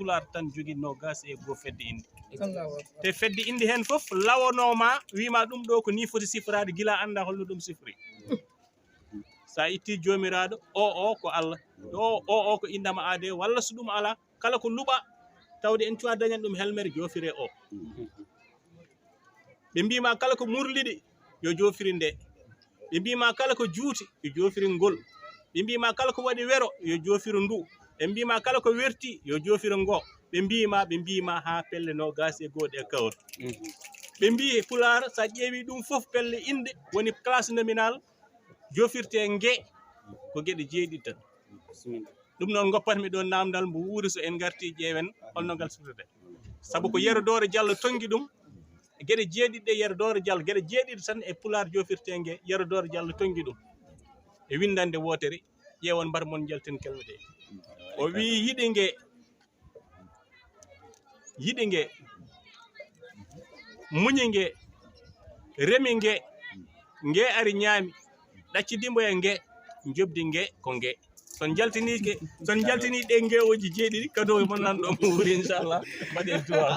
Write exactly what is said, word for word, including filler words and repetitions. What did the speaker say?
Pulaar tan jogii noogaas e goo fedde innde. Te fedde innde heen fof lawanoo ma, wii ma ɗum ɗo ko nii foti sifraade, gila annda holno ɗum sifri. So a itti Joomiraaɗo, o, o ko Allah, o, o, o ko innama aade, walla so ɗum alaa, kala ko luɓa, tawde en cuwa dañan ɗum helmere, joofire o. Ɓe mbii ma kala ko murliɗi, yo joofiri nde. Ɓe mbii ma kala ko juuti, yo joofiri ngol. Ɓe mbii ma kala ko waɗi wero, yo joofiri ndu. Ɓe mbii ma kala ko werti, yo joofiri ngo. Ɓe mbii ma, ɓe mbii ma haa pelle noogaas e goo ɗe kawri. Ɓe mbii e Pulaar, so a ƴeewi ɗum fof, pelle innde woni classe nominale, joofirte nge ko geɗe jeeɗiɗi tan. Ɗum noon, ngoppatmi ɗoon naamndal mbo wuuri, so en ngarti ƴeewen holno ngal sifrete. Sabu ko Yero Dooro Jallo tonngi ɗum, geɗe jeeɗiɗi ɗe Yero Dooro Jallo, geɗe jeeɗiɗi tan e Pulaar joofirte nge, Yero Dooro Jallo tonngi ɗum e winndannde wootere, ƴeewon mbar mon njalten kelme ɗe. O wii, yiɗi nge, yiɗi nge, muñi nge, remi nge, nge ari ñaami, ɗaccidi mbo e nge, njoɓdi nge ko nge. So on njaltinii ke, so on njaltinii ɗe ngeewooji jeeɗiɗi, kado mon nan ɗo mo wuuri, inchallah, mbaɗen duwaa.